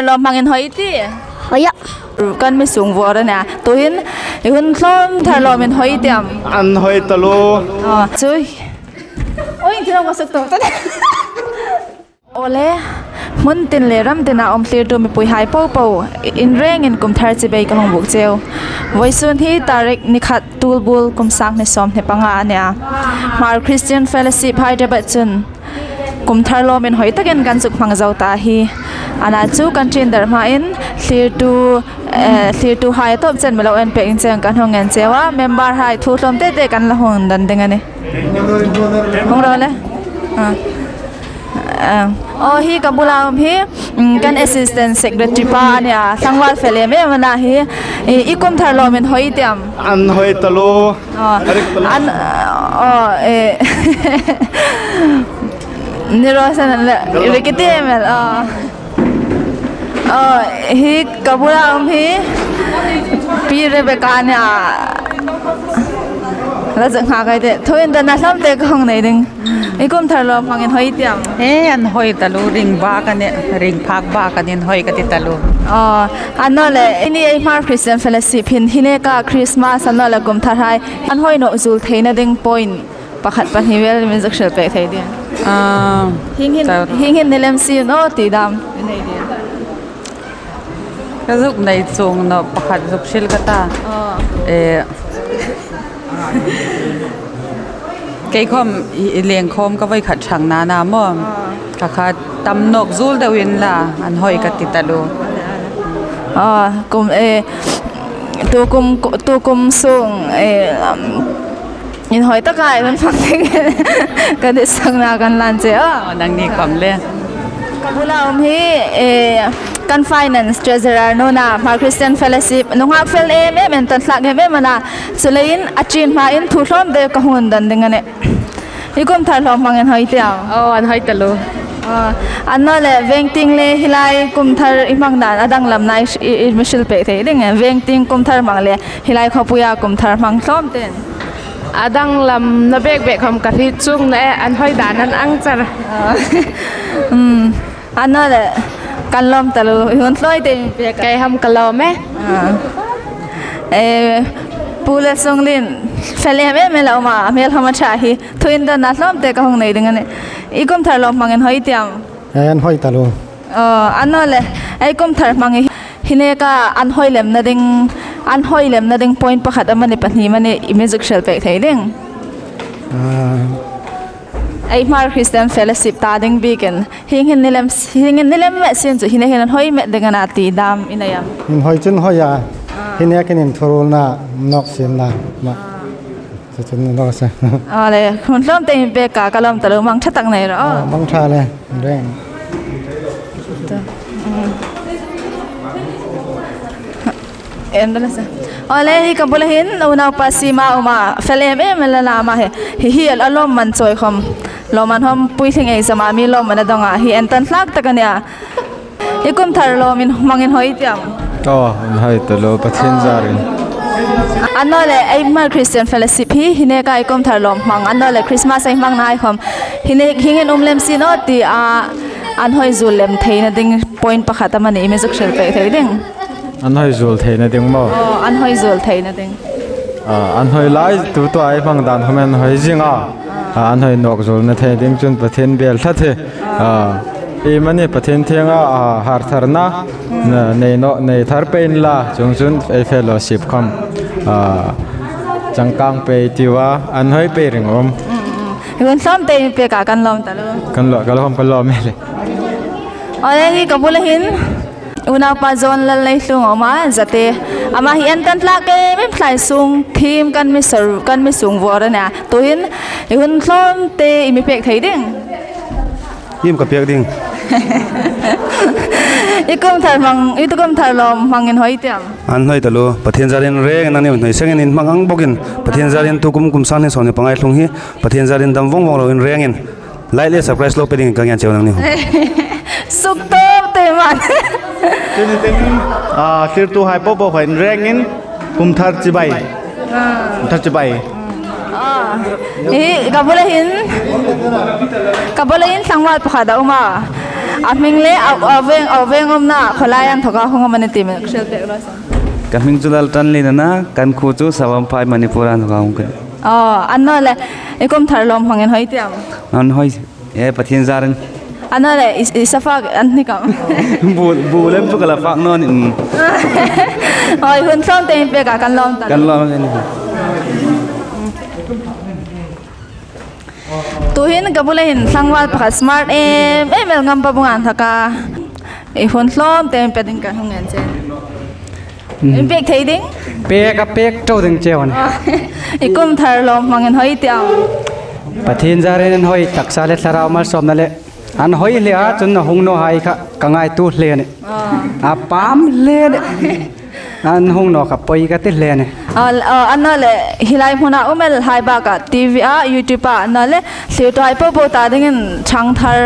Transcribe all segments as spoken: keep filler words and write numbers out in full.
Lawm hmangin hoi ti. Hoi a. Kan mi sung vawr a nih. Tuhin i hun tlawm thar lawmin hoi ti am? An hoi taluo. Aw, chu. Oi, thil awm ka suk tawk ta. Awle, hmun tin le ram tina awm thlirtu mipuihai popo, in rengin kum thar chibai ka hung buk cheu. Vawisun hi tarik ni khat, Tulbul, kum sang hni sawm hni panga a nih. Hmar Christian Fellowship Hyderabad chun kum thar lawmin hoi takin kan zuk hmang zo ta hi. Ana chu kan ṭhin der hmain thlirtu, eh, thlirtuhai a tawp chen mi lo en pek in cheng kan hung en cheu a, memberhai thu tlawm tete kan la hung dan ding a nih. Hung ro le. Ah. Ah. Aw, hi ka bula um hi, mm, kan assistant secretary pa a nih a, tlangval fel em em a na hi. I, i kum thar lawmin hoi ti am? An hoi taluo. Aw, an, aw, eh. Ni ro san le, Rikiti em el, aw. Aw, hi ka bula um hi, Pi Rebecca a nih a. La zak nghak ei tih. Thuin dan a tlawm te ka hung nei ding. I kum thar lawm hmangin hoi ti am? E, an hoi taluo, ring bak a nih, ring phak bak a nih, hoi ka ti taluo. Aw, annawleh, eini ei Hmar Christian Fellowship hin, hi neka Christmas, annawleh kum tharhai, an hoi nawk zuol theina ding point pakhat pahni vel mi zuk hril pek thei ding. Ah, hieng hin, ta- hieng hin ni lem si naw ti dam. Ka zuk nei chuong naw pakhat zuk hril ka ta. Aw. Eh, kei khom i, i leng khom ka voi khat ṭhang na na maw. Aw. Ka khat tam nawk zuol deuh inla, an hoi ka ti taluo. Aw, kum, eh, tu kum, tu kum sung, eh, um, inhoi taka ei hun hmang ding ka ditsakna kan lan che a. Aw, nangni khom le. Ka bula um hi, eh, kan finance treasurer nuna, Hmar Christian Fellowship, nunghak fel em em, entan thlak em em a na. Chuleiin a ṭin hmain thu tlawm te ka hung dan ding a nih. I kum thar lawm hmangin hoi ti am? Aw, an hoi taluo. Aw, annawleh veng tieng le hi lai kum thar i hmang dan a danglam na i, i, i mi hril pek thei ding. Veng tieng kum thar hmang le hi lai khawpuia kum thar hmang tlawm ten. A danglamna bek bek khom ka hriet chuong naw e, an hoi dan an ang char. Ah. Hmm. Annawleh, kan lawm taluo, i hun tlawm te mi pek. Kei khom ka lawm e. Ah. Eh, Pu Lalsunglien, fel em em a la um a, a hmel khom a ṭha hi. Thuin dan a tlawm te ka hung nei ding a nih. I kum thar lawm hmangin hoi ti am? Eh, an hoi taluo. Aw, annawleh, ei kum thar hmang hi, hi neka an hoi lemna ding, an hoi lemna ding point pakhat amanih pahni amanih i mi zuk hril pek thei ding. Ah. Ei Hmar Christian Fellowship ta ding bikin, hieng hin ni lem, hieng hin ni lem met sin chu, hi ne hin an hoi met ding a na ti dam i nei am? Inhoi chun hoi a, ah, hi nekin inthuruolna nawk sin a na. Ah. Chu chu ni lo se. Aw le, hun tlawm te mi pek a, ka lawm taluo, mangṭha tak nei ro. Ah, mangṭha le, reng. Chu. Mm. En bala sa. Aw le, hi ka bula hin, unaupa Sima a um a, fel em em a la na ama hi. Hi hi a lawmman chawi khom. Lawmman khom puitling ei zama mi lawmman a dong a, hi entan thlak tak a nih a. I kum thar lawmin hmangin hoi ti am? Aw, an hoi taluo, Pathien zarin. Annawleh, ei Hmar Christian Fellowship hi, hi neka i kum thar lawm hmang, annawleh Christmas ei hmang nahai khom, hi ne, hieng hin um lem si naw ti a, an hoi zuol lem theina ding point pakhat amanih i mi zuk hril pek thei ding. An hoi zuol theina ding maw? Aw, an hoi zuol theina ding. Ah, an hoi lai, tu tua ei hmang dan khom an hoi zing a. Ah, an hoi nawk zuolna thei ding chun Pathien bel ṭha thei. Ah, iemani Pathien thienga, ah, hartharna, na, nei naw, nei thar pei inla, chuong chun ei fellowship khom, ah, changkang pei tiu a, an hoi pei ring um. Mm, mm. Hun tlawm te mi pek a, kan lawm taluo. Kan lawm, ka lawm, kan lawm e le. Aw le, hi ka bula hin. Unaupa John Lalneithlung a um a, Zate. Ama hi entan thlak em em, thlai sung thiem kan mi sor, kan mi sung vawr a nih a. Tuhin, i hun tlawm te i mi pek thei ding. Iem ka pek ding? I kum thar hmang, i tu kum thar lawm hmangin hoi ti am? An hoi taluo. Pathien zarin rengin nangni hoi sengin in hmang ang bawkin. Pathien zarin tu kum kum sang hni sawm hni panga ei tlung hi. Pathien zarin dam vawng vawng loin rengin. Like le subscribe lo pe ding ka ngen cheu nangni. Suk tawp te man. Tuni teng, ah, thlirtuhai popo khom in rengin kum thar chibai. Ah. Kum thar chibai. Ah. Hi, ka bula hin. Ka bula hin tlangval pakhat a um a. A hming le a, a veng, a veng umna khawlai a inthoka hung am a ni ti mi hril pek raw se. Ka hming chu Laltanlien a na, kan khuo chu Savamphai, Manipur a inthoka hung ka nih. Oh, annawleh, i kum thar lawmhmangin hoi ti am? An hoi, e, Pathien zarin. Annawleh, i, i safak an ni kam? Bu, bu lem chu ka la fak naw nih, mm. Hoi, hun tlawmte in pek a kan lawm ta. Kan lawm ta. Tuhin ka bula hin tlangval pakhat smart em em el ngam pa bung an thaka. I hun tlawmte in pek ding ka hung ngen che. Mm. In pek thei ding? Pek a pek ṭo ding che wan. I kum thar lawmhmangin hoi ti am? Pathien zarin an hoi, taksa le thlarau malsawmna le. An hoi hle a, chun a hung nawhai kha ka ngaituo hle a nih. Ah. A pam hle a nih. An hung naw kha poi ka ti hle a nih. Ah, ah, annawleh hi lai hmuna um el hai baka T V a, YouTube a, annawleh thlirtuhai popo ta dingin ṭhang thar,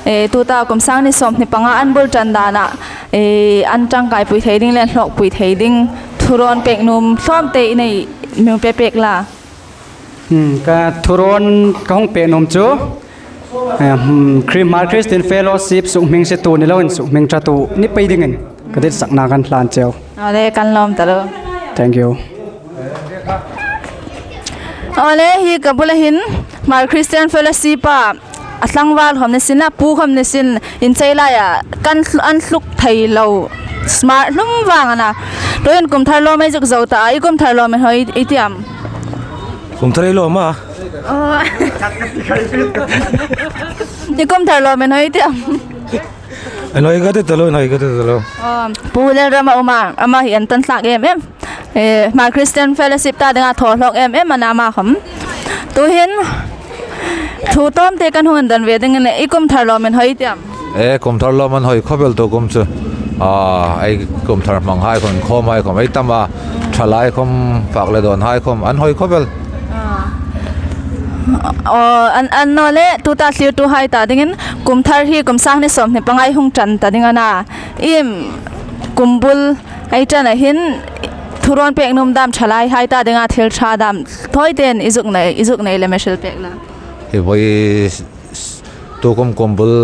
eh, tuta kum sang hni sawmhni panga an bul ṭan dana, eh, an ṭangkaipui thei ding le an hlawkpui thei ding thurawn pek nuom tlawmte i nei mi pe pek la. Hmm, ka thurawn ka hung pek nuom chu, eh, hmm, Hmar Christian Fellowship sukhming setu ni loin sukhming ṭhatu ni pei dingin ka ditsakna kan hlan cheu. Awle, kan lawm ta lo. Thank you. Awle, hi ka bula hin Hmar Christian Fellowship a, a tlangval khawm ni sin, a pu khawm ni sin, inchei laia kan thl-, an thluk thei lo, smart hlum vang a na. Tuhin kum thar lawm ei zuk zo ta, i kum thar lawm in hoi i ti am? Kum thar ei lawm a. Oh. I kum thar lawm in hoi i ti am? An hoi ka ti ta lo, an hoi ka ti ta lo. Oh, Pu Lalrama um a, ama hi an tan hlak em em. Eh, Hmar Christian Fellowship ta dinga thaw hlawk em em a na ama khawm. Tuhin, thu tlawmte kan hung indawn ve ding a nih, i kum thar lawm in hoi ti am? E, kum thar lawm an hoi khawp el tu kum chu. A, ei kum thar hmanghai khawm, khawmhai khawm ei tam a, ṭhalai khawm, fak le dawnhai khawm an hoi khawp el. Ah. Aw, an, annawleh tuta thlirtuhai ta dingin kum thar hi kum sang hni sawmhni panga ei hung ṭan ta ding a na. Iem kum bul ei ṭan a hin thurawn pek nuom dam ṭhalaihai ta dinga thil ṭha dam thawi ten i zuk nei, i zuk nei lem a hril pek la. Hi voi s-, s-, tu kum kum bul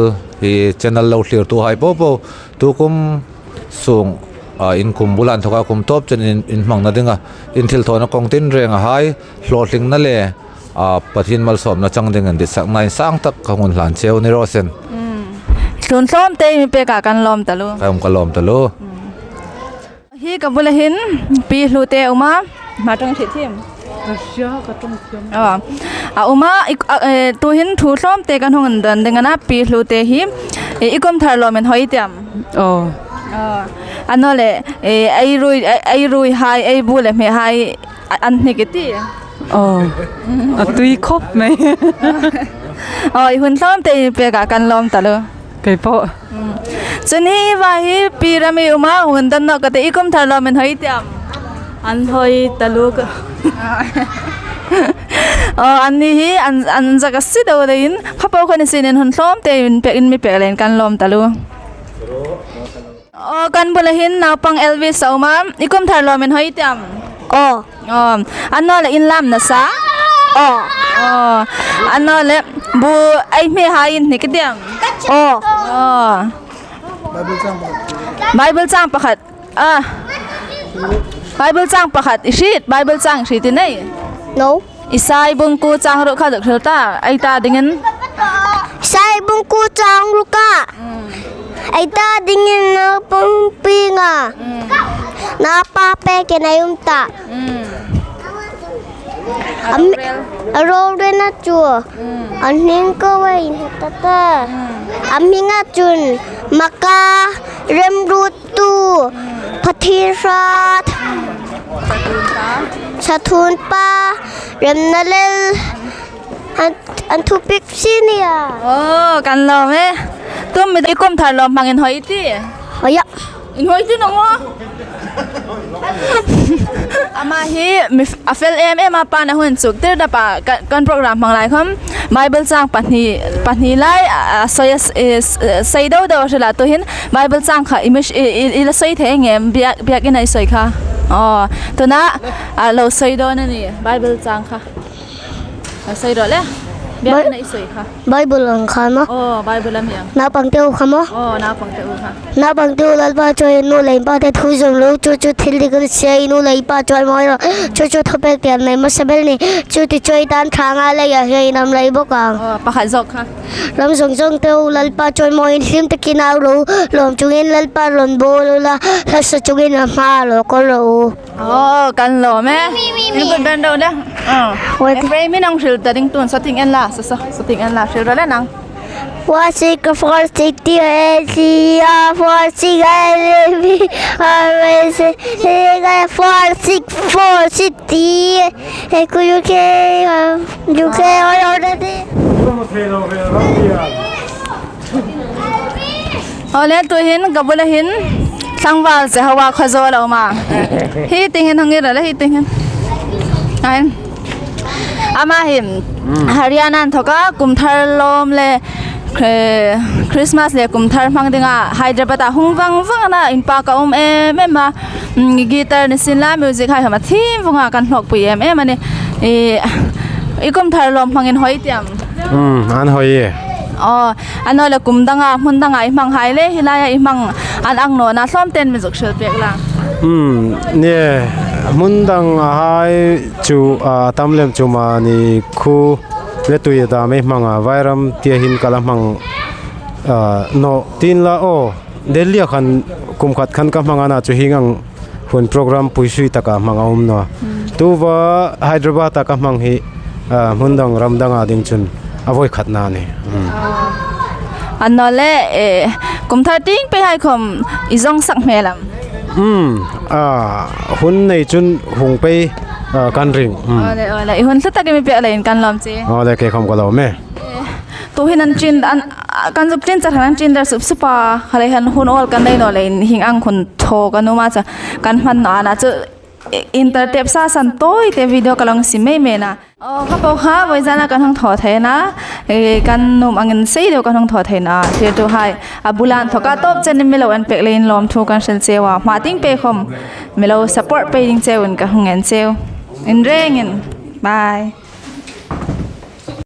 hi channel lo thlirtuhai popo, tu kum sung, a, in kum bula inthoka kum tawp chen in, in hmangna dinga, in thilthawna kawng tinrenga hai, hlawtlingna le, a, Pathien malsawmna chang dingin ditsakna insang tak ka hung hlan cheu ni raw se. Mm. Thu tlawmte mi pek a kan lawm ta lo. Ka um ka lawm ta lo. Mm. Hi ka bula hin Pi Hlute um a, ma tang thi thim. Asia ka tang thiam. Aw. A um a, i, a, eh, tuhin thu tlawmte kan hung indawn ding a na, Pi Hlute hi, eh, i kum thar lawm in hoi ti am? Oh. Aw. Annawleh, eh, ei ruoi, ei, ei ruoihai, ei bu le hmehai, a, an hnik i ti? Oh. A tui khawp mai. Oh, i hun tlawmte i pek a kan lawm ta lo. Kei pawh. Mm. Chun hi va hi Pi Rami um a, hun dan nawk ka ti, i kum thar lawm in hoi ti am? An hoi ta lo ka. Oh, anni hi an, an zak a si deu leiin, kha po kha ni sinin hun tlawmte in pek in mi pek leiin kan lawm ta lo. Oh, kan bula hin naupang Elvis a um a, i kum thar lawm in hoi ti am? Oh. Oh, annawleh in lam nasa? Oh. Oh, annawleh bu ei hmehai in hnik i ti am? Oh. Oh. Bible chang pakhat. Ah. Bible chang pakhat i hriet, Bible chang hriet i nei? No. Isai bung kuo chang ruk kha zuk hril ta, ei ta dingin. Isai bung kuo chang ruk a. Mm. Ei ta dingin naupang ping a. Mm. Naupa pekin ei um ta. Mm. Am, a rorelna chu. Mm. A hming ko ei hmu ta ta. Mm. A hminga chun Maka, Remruot, tu, Pathien hrat, Sathun pa, Remna lel, an, an thupek si nia. Oh, kan lawm e. Tum mi i kum thar lawmhmangin hoi ti? Hoi a. In hoi ti naw maw? Ama hi mi f-, a fel em em a, pa na hun chuk tir da pa, ka, kan program hmang lai khom Bible chang pahni, pahni lai, a, a, soi, a, s-, e, s-, e, soi deu deu a hril a, tuhin Bible chang kha i mi, i, i, i la soi thei ngei em, biak, biak ina i soi kha. Aw, tuna, a, lo soi dawn a nih, Bible chang kha. A soi dawn le. Biak Bai- na i soi kha. Bible ang kha maw? Oh, Bible am yang. Naupang te u kha maw? Oh, naupang te u kha. Naupang te u Lalpa chawin nu le pa te thu zawm ro, chu chu thil dik an sia, i nu le pa chawi mawi ro. Chu chu thupek tiam nei masa bel ni. Chu ti chawi tan thanga le ya hei nam lai bok ang. Oh, pakhat zawk kha. Ram zawng zawng te u Lalpa chawi mawi in hlim takin au ro. Lawm chungin Lalpa rawn bo lo la. Hlasa chungin a hma lo ko ro. Oh, kan lawm e. Mi, mi, mi, mi. Kut ban ro da. Oh. What? Ephraim in ang hril ta ding tun, sating en la, sa, sa, sating en la, hril ro le nang. Four six four six T A C R four six I L B R S four six four six T A C R U K, uh, U K already. Aw le, tuhin ka bula hin tlangval che hawa khazawl a um a. Hi ting hin hang i ra le, hi ting hin. Ain. Ama hin, mm, Haryana inthoka kum thar lawm le, eh, Christmas le kum thar hmang dinga Hyderabad-a hung vang vang a na, inpak a um em em a. Mm, guitar ni sin la, music hai hama thim vunga kan hlawkpui em em a ni. I, i kum thar lawm hmangin hoi tiam. Hmm, an hoi e. Aw, a naw le kum danga, hmun danga i hmang hai le, hi laia i hmang an ang nawna hlawm ten mi zuk hril pek la. Hmm, ni, hmun danga hai chu, a, tam lem chu mani khu le tui dam ei hmang a, Vairam tia hin ka la hmang, a, naw tin la aw. Delhi-a khan kum khat khan ka hmang a na chu hieng ang hun program puisui taka hmang a um naw. Hmm. Tuva Hyderabad-a ka hmang hi, ah, hmun dang ram danga ding chun a voi khatna ni. Hmm. A naw le, eh, kum thar tieng pei hai khom i zawng sak hmel am? Hmm. Ah, hun nei chun hung pei, ah, kan ring. Hmm. Aw le, aw le. I hun thla takin mi pek leiin kan lawm che. Aw le, kei khom ka lawm e. Eh, tuhin an chin, an, kan zuk chin char han an chin dar sup sup a, kha lei han hun awl kan nei naw leiin hieng ang hun thaw kan um a chu kan hman naw a na chu, eh, inter tep sa san tawi te video ka long sim mei mei na. Aw, ka po kha, vawizana kan hung thaw thei na, eh, kan nuom angin sei deu kan hung thaw thei na, thlirtuhai, a bula inthoka tawp chenin mi lo en pek leiin lawmthu kan hril cheu a, hma tieng pei khom mi lo support pei ding cheuin ka hung ngen cheu. In rengin, bye.